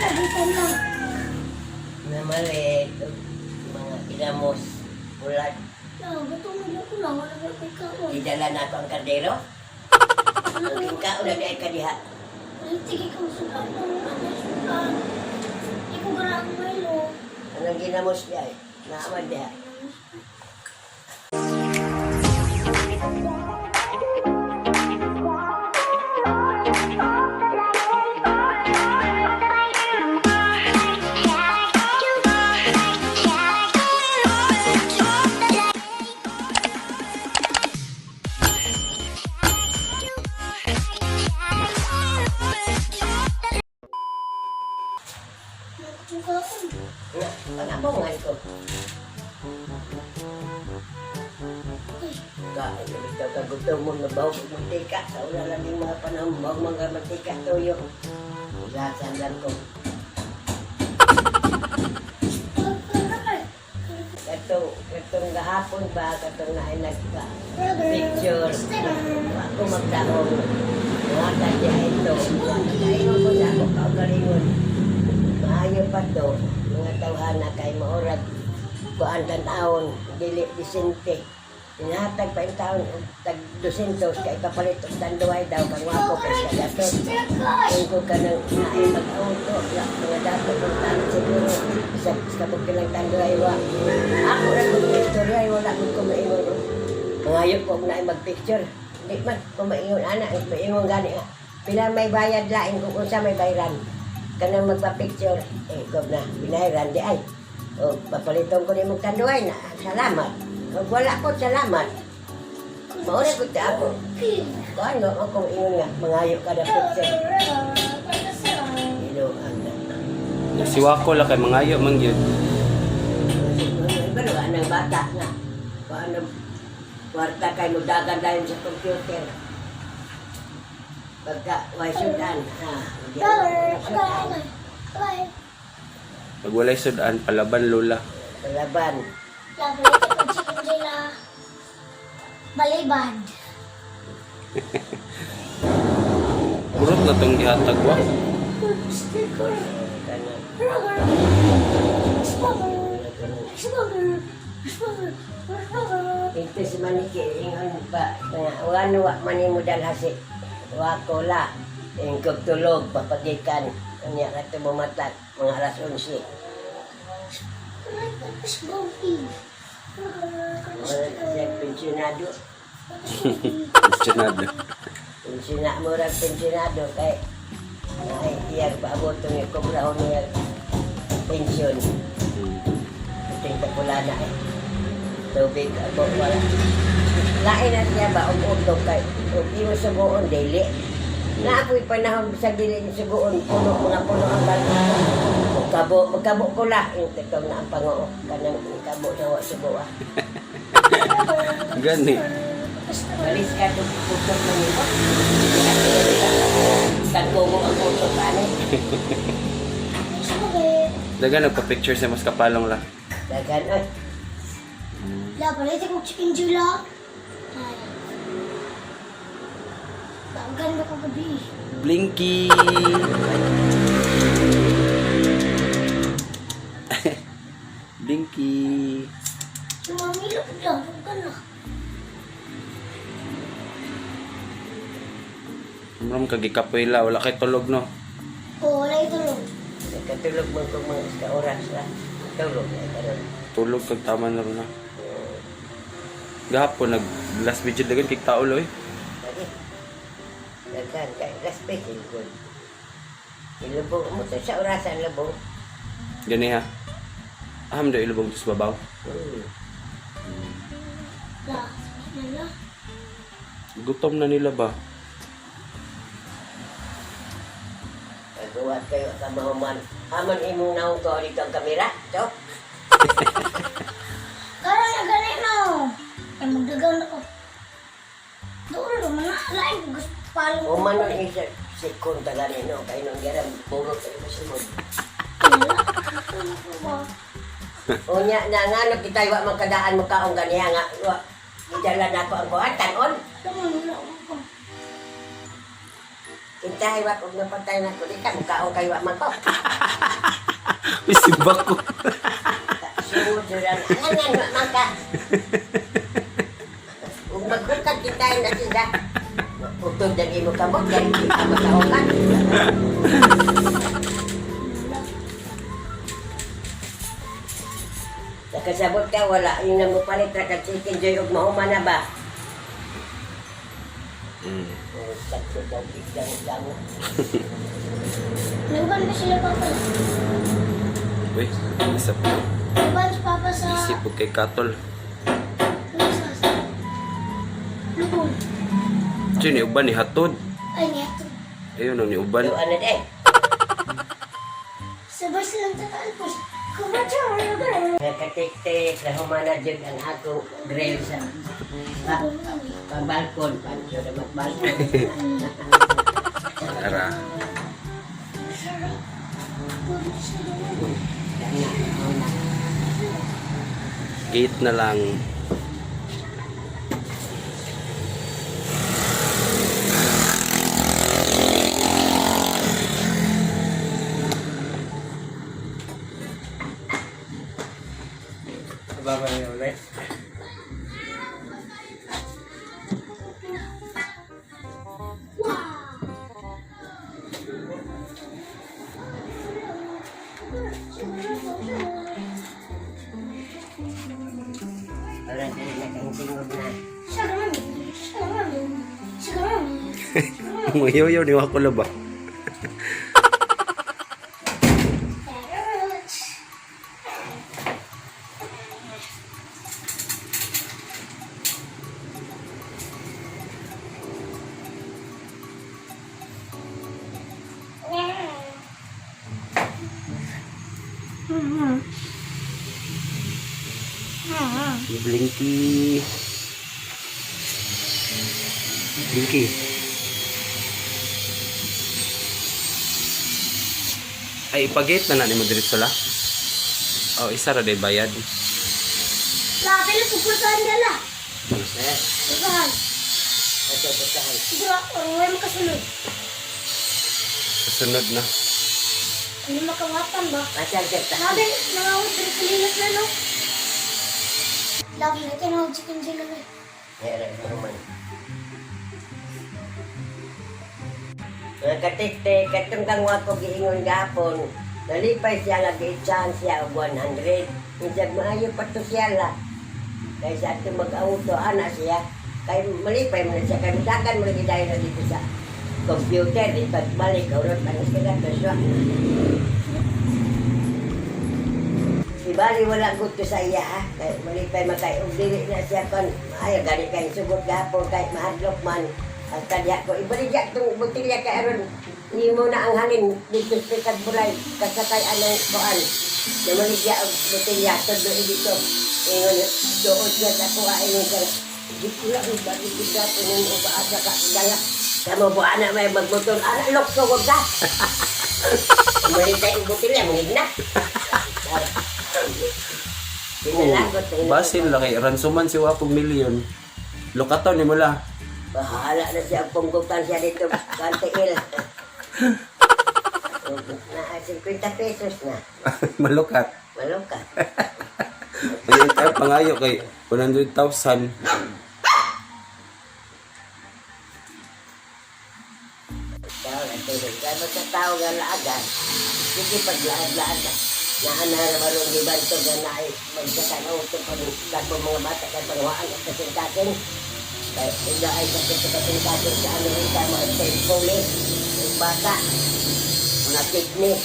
Dito na. Namalit og mga ginamos, bulad. La, gutom na ko lang. Wala ba kay kaon? Gidala na ako ang kaldero. Ug kaon na diay ka diha. Sige ka sudan. Ano sudan? Di ko ganahan Milo. Anong ginamos diay? Naaman diha. Gutom ka ako. Nga, pangabongan ko. Ay, Kain na bitaw ka gutom mo, nabahog og mantika. Sa una lang yung mga panahon, bahog mga mantika, tuyo. Usasan lang ko. Katong gahapon ba, katong naay nagka picture. Ako magdaong. Mga tadya ito. Nakaingon ko sa ako kaugalingon. Maayo pa to, mga tawhana kay maorag kuan tan-awon, dili disente. Inhatag pa yung taon, og tag 200 kay kapalit og tanduay daw kang wapo kay sa datot. Kung ko ka nang naay mag-auto, ya, mga dato kong tanong siguro, sa kabog kilang tanduay wa. Ako ra kong istorya, ay wala kong kumaingon. Mangayo ko og naay mag-picture. Di man kumaingon ana, maingon gani nga. Pila may bayad lain kung unsa may bayran. Kanang magpa-picture, eh, ikaw na, binayaran di ay. O, papaliton ko ni mong tanduay na, salamat. Kung wala ko, salamat. Maura ko ta ako. Kung ano, akong ingon nga, mangayo ka na picture. Inuang na. Si Wako la kay mangayo man gyud. Pero anang bata nga. Kung ano, kwarta kay mudagan dahil sa computer. Pagka, way sudan. Ha, hindi ako sudan. Pag walay sudan palaban lola. Palaban. Balibad. Burot na tong gihatag wa. Sticker. Kanang, Rubber. Rubber. Rubber. Rubber. Ito si Maniki, ingon ba, nga, wano wa man mo dalhasi. Wako la, ingkog tulog, papagikan. Kanya ka ito bumatak, mga alas 11. Wala siya pensionado. Pensionado. Pensiona, murag pensionado kay ay iyang paabot ng kubrahon niya pensyon. Ito yung na eh. Tubig ako wala. Lain na siya ba og utog kay og imo sugoon dili. Na ako'y panahon sa dili ni sugoon puno mga puno ang barko. Magkabo magkabo ko la yung tikaw na ang pangoo kanang kabo na wa sugoa. Gani. Malis ka kung putok ng imo. Tagkugo ang putok ani. Dagan nagpa-picture sa mas kapalong la. Daghan oy. La, palit ko chicken jula. Ay. Ang ganda ko gabi. Blinky. Blinky. Si Mami lang, ang ganda. Amram kagikapoy la wala kay tulog no. Oo, wala ito lang. Nagkatulog man kung mga iska oras la. Tulog na karon. Tulog kag tama na ron na. Gahapon nag last video dagan kay tao loy. Lagi. Daghan kay last page good. Ilubong mo to sa orasan lubong. Gani ha. Aham do ilubong tus babaw. La, la. Gutom na nila ba? Pagbuhat kayo sa mahuman. Aman imong naong ko dito ang kamera. To. Karon na gani na. Ay, magdagan ako. Doon naman na, lain ko gusto palong. Human nun isa sikon taga nino kay nung garam burot sa imo simod. Wala, ano ko ba? Unya na ngano kita wa man kadaan mo kaong ganiha nga wa gidala na ako ang kuan tanon. Laman, wala ko. Kinsa Kintahay wa kung napatay na ko. Di ka mukaon kayo wa man ko. Uy, sibak ko. Sungod yun ang angan wa man ka. Ug maghukat kintahay na sila. Utod ang imo kamot kay di ka makahukat. Nakasabot ka, wala. Yung namupalit ra kag chicken joy ug mahuman na ba? Oh, sakto daw, biglang-biglang. Nagban ba sila papa? Uy, isa pa. Nagban si papa sa... Isip ko kay Katol. Ano sa... Lubon. Diyo ni uban ni Hatod. Ay, niya. Ayun ang ni uban. Doon na eh. Sabay silang tatalpos. Kumacha! Nakatik-tik, nahumana jud ang akong grill sa pa, pa balkon, pancho na magbalkon. Tara. Sarap. Kana, mauna. Gate na lang. Baba niya ulit. Wala dili na kang tingog na. Sarap. Sarap. Mayoyo ni ako ba? Blinky. Blinky. Ay, ipagate na na ni mo diretso la. Oh, isa ra day bayad. Labi na pupulsahan ka na. Eh, Pulsahan. ato putahan. Siguro ako, wala makasunod. Kasunod na. Hindi makawatan ba? Asal jud ta. Sabi, nangawit rin kalilat na no? Lagi na tinawag chicken sila eh. Meron naman. Mga katik-tik, katong kang wako giingon gapon, nalipay siya nga giitsahan siya og 100. Insag maayo pa to siya la. Kay sa atong mag-auto, ana siya. Kay malipay mo na siya, kay mudagan mo lagi dahil na dito sa computer, di pagbalik, urot ang sila, to siya. Ibali wala gusto sa iya ha. Kay malipay makay og dili na siya kon maayo gani kay sugot gapon kay mahadlok man. Ang kadya ko ibaligya tong botilya kay aron nimo na ang hangin dito sa Kadbulay kasakay anang kuan. Namaligya og botilya tudlo dito. Ingon doon siya sa kuha ingon siya. Di ko lang bagi kita kunin o paasa ka dala. Kamo buana na may magmotor ana lokso wag ka. Maligya og botilya mangigna. Pinalagot. Basil la kay ransoman si Wapog million. Lukataw ni mo la. Bahala na siya. Punggutan siya dito. Kantiil. Na 50 pesos na. Malukat. Maluka. Ayun tayo pangayo kay 100,000. Tao na tulog. Kaya ba sa tao nga laagan? Sige paglaad-laad na. Naana na marong gibanto nga na ay magsakay na utong pag dagbo mga bata kay pangwaan at kasing-kasing. Kaya ila ay sakit sa kasing-kasing sa Amerika mga state police. Yung bata. Mga kidney.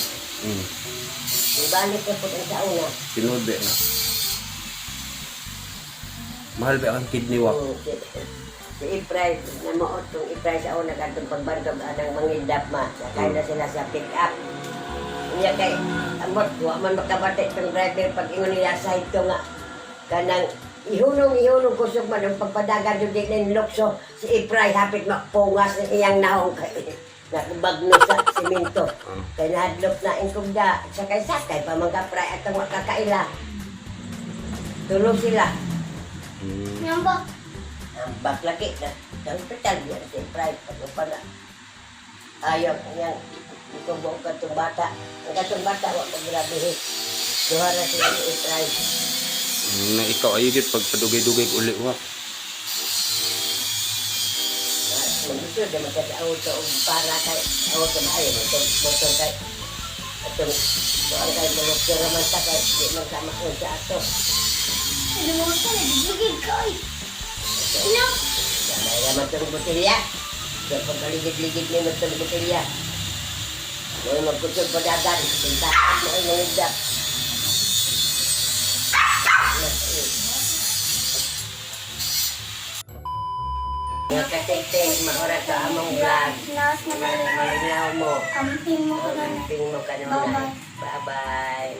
Ibalik na po ang sa una. Tinuod ba na. Mahal ba ang kidney wa? Oo, si Ipray, namuot tong Ipray sa una katong pagbantog anang mangindap ma. Sakay na sila sa pick up. Unya kay amot wa man makabati tong driver pag ingon nila sa ito nga kanang ihunong ihunong kusog man ang pagpadagan jud din lokso si Ipray hapit mapungas sa iyang naong kay nakubagno sa simento. Kay nahadlok na ingkugda sakay-sakay pa mga pray atong makakaila. Tulog sila. Ngayon ba? Ang baklaki na. Sa hospital, diyan si Pride. Pag na. Ayaw niyang ikubo ka itong bata. Ang katong bata, wa magrabe eh. Duha na sila i-try. Na ikaw ayo gid pag padugay-dugay uli wa. Magusto, di man sa auto og para kay auto maayo motor motor kay atong kuan kay mulukyo raman ta kay di man ka maon sa ato. Ano mo ito? Nagigigig ka eh. Ano? Gamay raman tong botelya. Sa pagkaligid-ligid ni mo tong botelya. Mo'y magkusog padagan, pintaan mo ay mangidap. Mga katiktik, maura to among vlog. Laos na Malinaw mo. Amping mo ko na. Amping mo kanunay. Bye-bye.